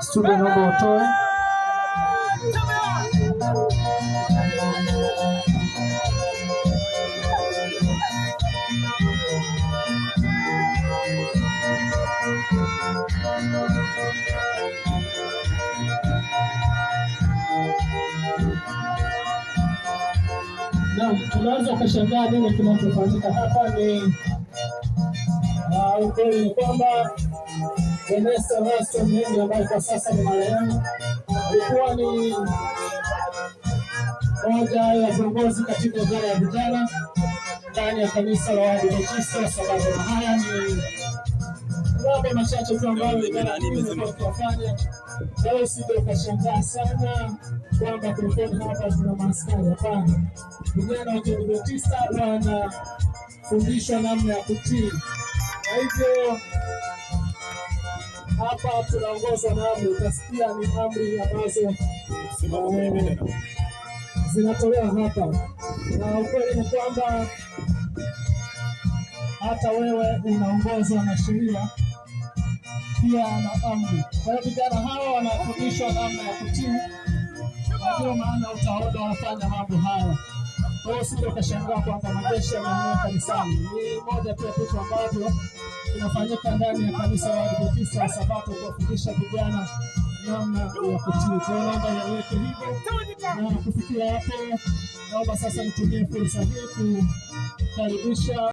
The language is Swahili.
Studio, naomba utoe. Naam, unaweza ukashangaa nini kinachofanyika hapa. Ni ukweli ni kwamba Vanessa Erasto Mhende ambaye kwa sasa ni marehemu alikuwa ni moja ya viongozi katika idara ya vijana ndani ya kanisa la Waadventista wa Sabato, na haya ni mambo machache tu ambayo idara hii imekuwa ikiwafanya. Leo usije ukashangaa sana kwamba kulikuwa hapa tuna maaskari. Hapana, vijana wa Kiadventista wanafundishwa namna ya kutii, na hivyo hapa tunaongozwa na amri. Utasikia ni amri ambazo zinatolewa hapa, na ukweli ni kwamba hata wewe unaongozwa na sheria pia na amri. Kwa hiyo vijana hawa wanafundishwa namna ya kutii, na ndio maana utaona wanafanya mambo haya. Kwa hiyo usije ukashangaa kwamba majeshi yamehamia kanisani. Ni moja tu ya vitu ambavyo vinafanyika ndani ya kanisa la Waadventista wa Sabato, kuwafundisha vijana namna ya kutii. Kwa hiyo naomba ieleweke hivyo, na kufikia hapo, naomba sasa nitumie fursa hii kukaribisha